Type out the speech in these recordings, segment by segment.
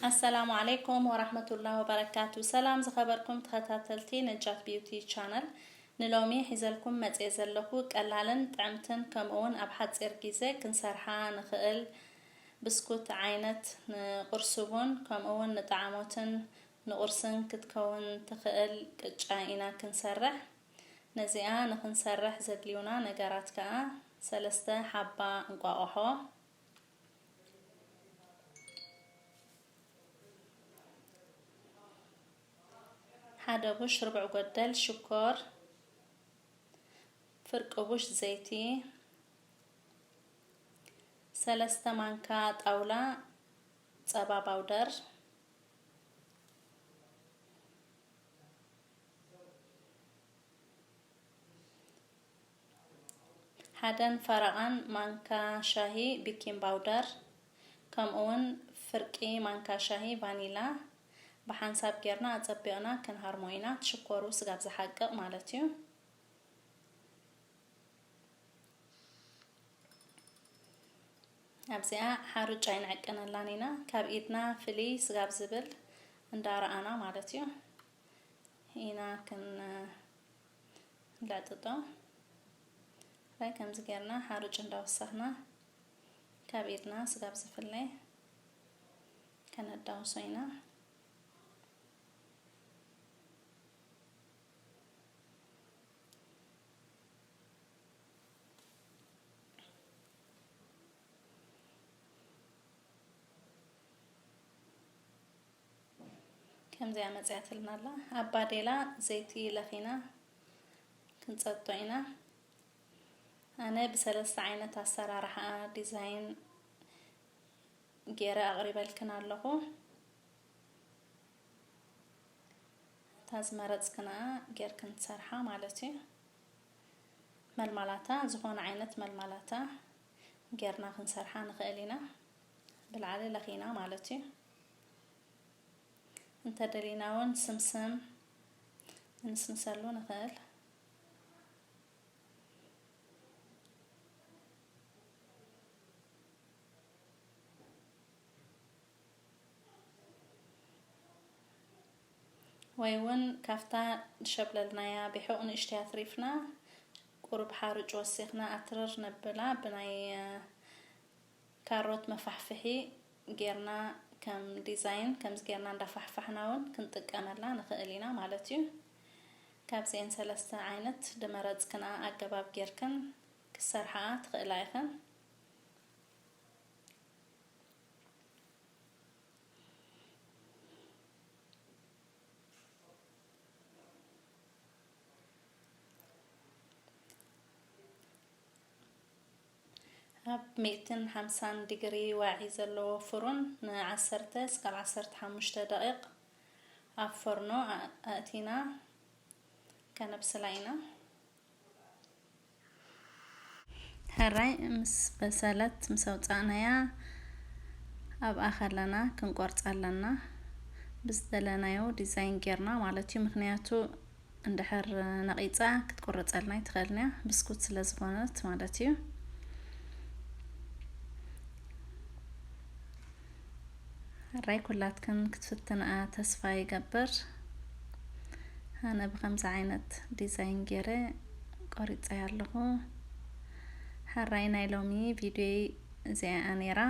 ኣሰላሙ ዓለይኩም ወራህመቱላሂ ወበረካቱ። ሰላም ዝኸበርኩም ተኸታተልቲ ነጃት ቢዩቲ ቻነል፣ ንሎሚ ሒዘልኩም መጽየ ዘለኹ ቀላልን ጥዕምትን ከምኡ እውን ኣብ ሓጺር ግዜ ክንሰርሓ ንኽእል ብስኩት ዓይነት፣ ንቁርሲ ቡን ከምኡ እውን ንጠዓሞትን ንቁርስን ክትከውን ትኽእል ቅጫ ኢና ክንሰርሕ። ነዚኣ ንኽንሰርሕ ዘድልዩና ነገራት ከኣ ሰለስተ ሓባ እንቋቑሖ፣ ሓደ ቡሽ ርብዕ ጎደል ሽኮር፣ ፍርቂ ቡሽ ዘይቲ፣ ሰለስተ ማንካ ጣውላ ጸባ ባውደር፣ ሓደን ፈረቓን ማንካ ሻሂ ቤኪንግ ባውደር፣ ከምኡ እውን ፍርቂ ማንካ ሻሂ ቫኒላ ብሓንሳብ ጌርና ኣጸቢቕና ክንሃርሞ ኢና። ትሽኮሩ ስጋብ ዝሓቅቕ ማለት እዩ። ኣብዚኣ ሓሩጭ ኣይንዕቅነላን ኢና። ካብ ኢድና ፍልይ ስጋብ ዝብል እንዳረኣና ማለት እዩ ኢና ክንለዕጥጦ። ራይ ከምዚ ጌርና ሓሩጭ እንዳወሰኽና ካብ ኢድና ስጋብ ዝፍለይ ከነዳውሶ ኢና። ከምዚኣ መጽያትልና ኣላ። ኣብ ባዴላ ዘይቲ ለኺና ክንጸጦ ኢና። ኣነ ብሰለስተ ዓይነት ኣሰራርሓ ዲዛይን ገይረ ኣቕሪበልክን ኣለኹ። እታ ዝመረጽክንኣ ጌርክን ትሰርሓ ማለት እዩ። መልማላታ፣ ዝኾነ ዓይነት መልማላታ ጌርና ክንሰርሓ ንኽእል ኢና። ብላዕሊ ለኺና ማለት እዩ። እንተደሊና እውን ስምስም ክንስንሰሉ ንኽእል። ወይ እውን ካብታ ዝሸብለልናያ ብሑቕ ንእሽተይ ኣትሪፍና ቁሩብ ሓሩጭ ወሲኽና ኣትርር ነብላ ብናይ ካሮት መፋሕፍሒ ጌርና ከም ዲዛይን ከምዚ ጌርና እንዳፋሕፋሕና እውን ክንጥቀመላ ንኽእል ኢና ማለት እዩ። ካብዚኤን ሰለስተ ዓይነት ድመረጽክንኣ ኣገባብ ጌርክን ክሰርሓኣ ትኽእላ ኢኽን። ኣብ ሚእትን ሓምሳን ዲግሪ ዋዒ ዘለዎ ፍሩን ንዓሰርተ እስካብ ዓሰርተ ሓሙሽተ ደቂቕ ኣብ ፎርኖ ኣእቲና ከነብስላ ኢና። ሕራይ ምስ በሰለት ምስ ኣውጻእናያ ኣብኣ ከለና ክንቆርጻ ኣለና። ብዝደለናዮ ዲዛይን ጌርና ማለት እዩ። ምኽንያቱ እንድሕር ነቒጻ ክትቁረጸልና ኣይትኽእልን እያ፣ ብስኩት ስለ ዝኾነት ማለት እዩ። ሕራይ ኩላትክን ክትፍትንኣ ተስፋ ይገብር። ኣነ ብኸምዚ ዓይነት ዲዛይን ገይረ ቆሪጸያ ኣለኹ። ሕራይ ናይ ሎሚ ቪድዮይ እዚኣ ነይራ።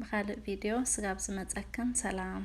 ብኻልእ ቪድዮ ስጋብ ዝመጸክን ሰላም።